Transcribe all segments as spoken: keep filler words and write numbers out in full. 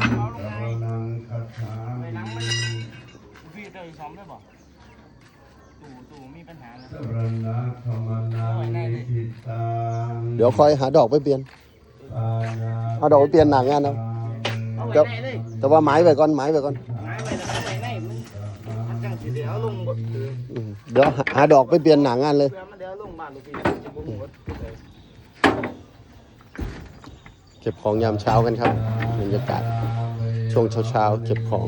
สรณังคัจฉามิ พี่เตยซ้อมได้บ่ตู้ตู้มีปัญหาแล้ว สรณคมนังนิทิตัง เดี๋ยวคอยหาดอกไปเปลี่ยน ปานา เอาดอกไปเปลี่ยนหน้างานเอา เอา เดี๋ยว ไว้ได้เลย แต่ว่าไม้ไว้ก่อนไม้ไว้ก่อน ไม้ไว้แล้วไว้ได้มันมันจังสิเดี๋ยวเอาลงหมดเลย อืมเดี๋ยวหาหาดอกไปเปลี่ยนหน้างานเลย เพื่อมันเดี๋ยวเอาลงบ้านลูกพี่จะบ่หมด เก็บของยามเช้ากันครับบรรยากาศ ช่วงเช้าๆ เก็บของ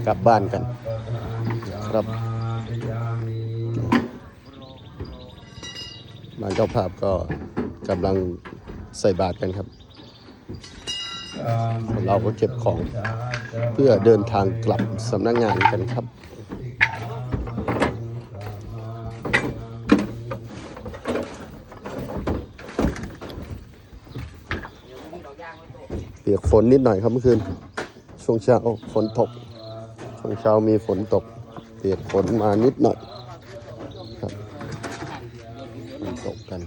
กลับบ้านกัน ครับ บ้านเจ้าภาพก็กำลังใส่บาตรกันครับ เราก็เก็บของเพื่อเดินทางกลับสำนักงานกันครับ เปียกฝนนิดหน่อยครับเมื่อคืน ช่วงเช้าฝนตก ช่วงเช้ามีฝนตก เปียกฝนมานิดหน่อยครับ ฝนตกกัน